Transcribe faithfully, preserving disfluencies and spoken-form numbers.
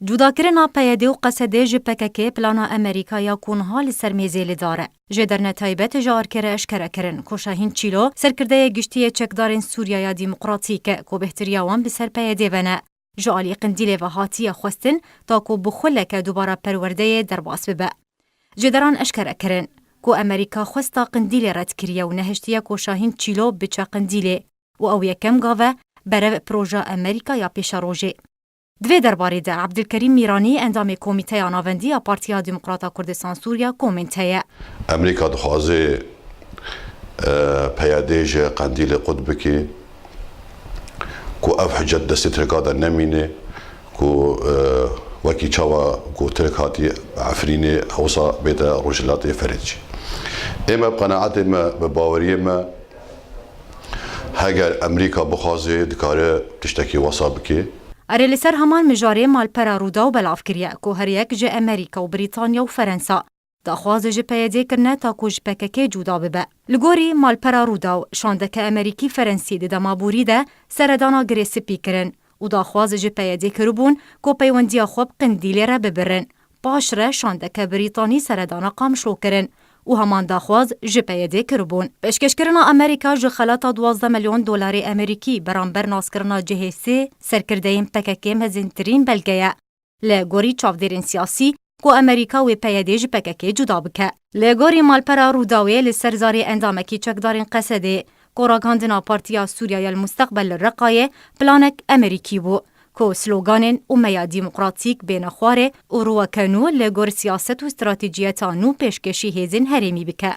Cudakirina P Y D û Qesedê ji P K K plana Amerîka ya ku niha li ser mêzê li dar e. Ji derne taybet ji Arke re eşkere kirin ku Şahîn Çîlo, serkirdeyê giştî yê çekdarên Sûriya ya Demokratîk e ku bêhtiriya wan bi ser P Y D ve ne, ji alî Qindîlê ve hatiye xwestin ta ku bi xuleke dubara perwerdeyê derbas bibe. Ji deran eşkere kirin ku Amerîka xwesta Qindîlê red kiriye û nehiştiye ku Şahîn Çîlo biçe Qindîlê û ew yekem gav e berev proja Amerîka ya pêşerojê. Di vê derbarê de Ebdulkerîm Mîranî, endamê Komîteya Navendî ya Partiya Demokrata Kurdistan Sûriya, komên heye. Amerîka dixwaze, e, P Y D ji Qendîlê qut bike, ku ev hicet destê Tirka de nemîne, ku, e, wekî çawa ku Tirk hatî Efrînê, hewsa bête Rojhilatê Ferê jî. Ê me, bi qenaetê me, bi baweriyê me, heger Amerîka bixwaze, dikare tiştekî wesa bike. Erê, li ser heman mijarê malpera Rûdaw belav kiriye ku her yek ji Amerîka û Brîtanya û Ferensa daxwaz ji P Y D kirine ta ku ji P K K cuda bibe. Li gorî malpera Rûdaw, şandeke Amerîkî Ferensî di dema borî de seredana Girê Spî kirin û daxwaz ji P Y D kiribûn ku peywendiya xwe bi Qindîlê re bibirin. Paş re şandeke Brîtanî seredana Qamişlo kirin û heman daxwaz ji P Y D kiribûn. Pêşkêşkirina Amerîka ji xelata duwazdeh milyon dolarê Amerîkî beramber naskirina cihê sê serkirdeyên P K K mezintirîn belge ye. Li gorî çavdêrên siyasî, ku Amerîka wê P Y D ji P K K cuda bike. Li gorî malpera Rûdawê, li ser zarê endamekî çekdarên Qesedê, ku ragihandina Partiya Sûriya ya li Musteqbel li Reqayê planek Amerîkî bû, ku sloganên "Umeya Demokratîk bêne xwarê" û "Rûweke nû li gor siyaset û stratejiyeta nû pêşkêşî hêzên herêmî bike".